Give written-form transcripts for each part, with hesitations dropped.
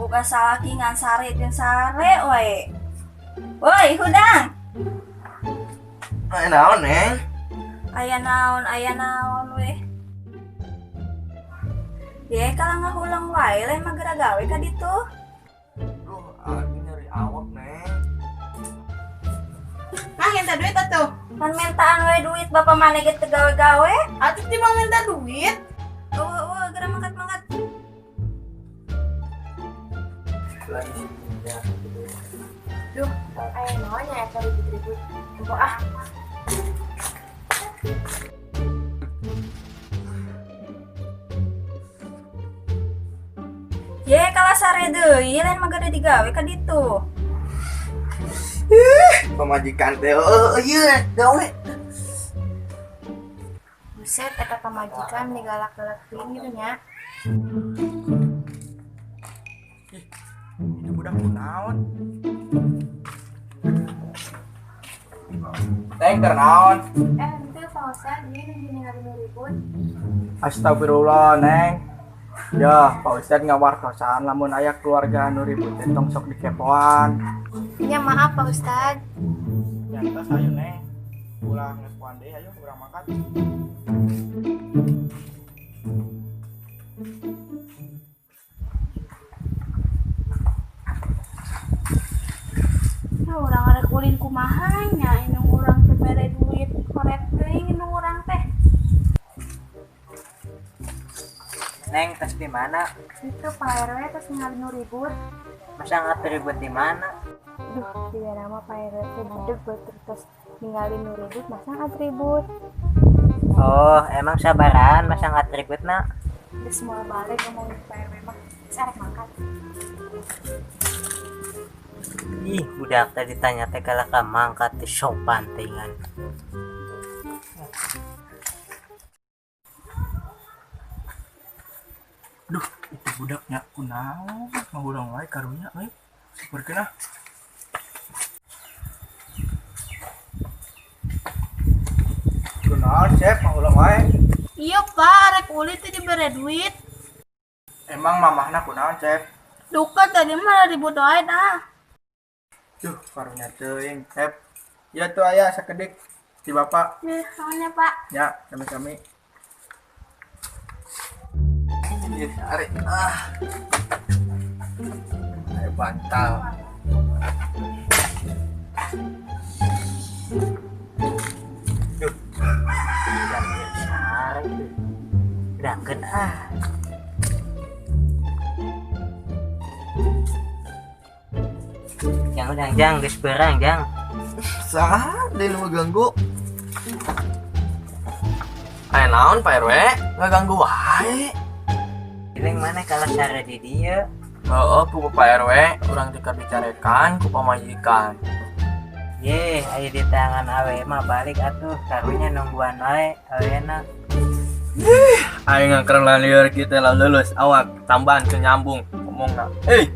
Buka salaki ngan sare jeung sare wae. Woi, hudang. Aya naon, Neng? Aya naon we. Ye, kalau ngahulang wae lain mah geura gawe ka ditu. Duh, aku nyari awak, Neng. Nah, minta duit atuh. Pan mintaan we duit bapak maneh ge teu gawe-gawe. Atuh timbang minta duit. Eueuh, geura mangkat-mangkat. Lagi sih. Duh, aya naon nya eta ribut-ribut. Tempo ah. Ye, kalah sare deui, lain mah gede digawe ka ditu. Ih, pamajikan teh heueuh ieu gawe. Buset, eta pamajikan nih galak-galak teuing gitu nya. Ih, itu budak kunaon? Teng keur naon? Henteu Pak Ustad, ieu nu ningali nu ribut. Astagfirullah, Neng. Ya, Pak Ustad ngawartosan lamun aya keluarga nu ribut teh tong sok dikepoan. Nya maaf Pak Ustad. Ya entos ayo Neng. Ulah ngepoan deui ayo urang makan. Nah, urang arek ulin kumaha nya indung urang teh bere duit koret teuing indung urang teh. Neng, tos di mana? Itu Pak RW tos ningali nu ribut. Masa nggak ribut di mana? Duh, tidak nama Pak RW teh gede buat terus ningali nu ribut, masa nggak ribut? Oh, emang sabaran masa nggak ribut nak? Udah semua balik ngomongin Pak RW mah, terus arek makan. Ih, budak tadi tanya teh kalah ka mangkat teh sopan teuingan. Duh, itu budaknya kunaon ngahurang wae karunya euy. Syukurkeun ah. Kunaon, Cep, ngahurang wae? Iya, Pak, arek ulin teh dibere duit. Emang mamahna kunaon, Cep? Duka tadi mah ribut wae dah. Duh, karunya teuing, Cep. Ya tuh aya sakedik di bapak. Ya, soalnya, Pak. Ya, sami-sami. Ih, tarik. Ah. Ayo bantal. Duh. Berangkat ah. Jang udah jang, geus berang jang. Saha deui nu ganggu? Aya naon Pak RW? Ngaganggu wae. Neng mana kalau sare di dieu? Heeh, ku Pak RW, urang teh dicarekan ku pamajikan. Ye, aya di tangan awe mah balik atuh, karunya nungguan wae awena. Ih, aing ngangker lieur kitu lah lulus awak tambahan teu nyambung ngomongna. Hei.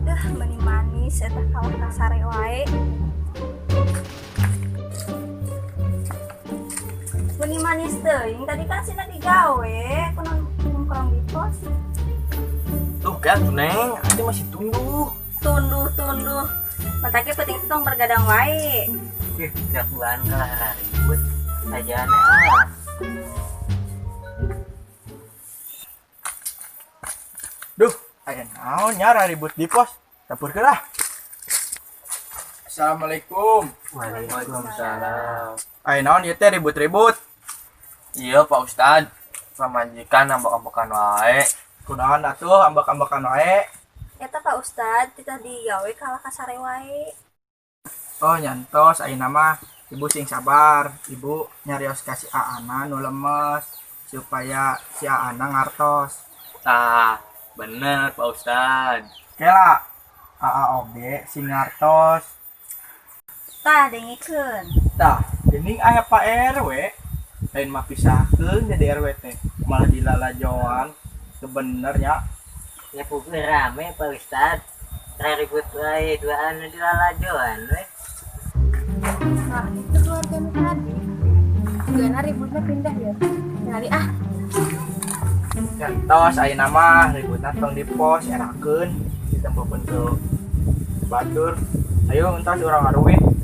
Duh, meuni manis eta kalah ka sare wae. Meuni manis teuing, tadi kan sina digawe, kunaon nongkrong di pos. Tuh kan tuh Neng, atuh masih tunduh. Tunduh, tunduh. Matake penting tong bergadang wae. Ih, jagoan kalah ribut. Sajane ah. Duh, aya naon nya ribut di pos. Dapurkeun ah. Assalamualaikum. Waalaikumsalam. Aya naon ieu teh ribut-ribut? Iya Pak Ustad, pamajikan ambek-ambekan wae. Kunaon atuh ambek-ambekan wae? Eta Pak Ustad, titah digawe kalah ka sare wae. Oh nyantos ayeuna mah ibu sing sabar, ibu nyarios ka si Aana nu lemes supaya si Aana ngartos. Tah, bener Pak Ustad. Kela, Aa oge sing ngartos. Tah dengikeun. Tah, geuning aya Pak RW. Lain mah pisahkeun jadi RW teh, malah dilalajoan. Sebenernya Ya puguh rame Pak Ustad. Ribut wae duaan dilalajoan we. Nah, itu keluarga nu tadi. Gana ributnya pindah ya. Nyari ah. Nyantos ayeuna mah ributna tong di pos, erakeun ditempokeun ke batur. Ayo entos urang ngaruwih.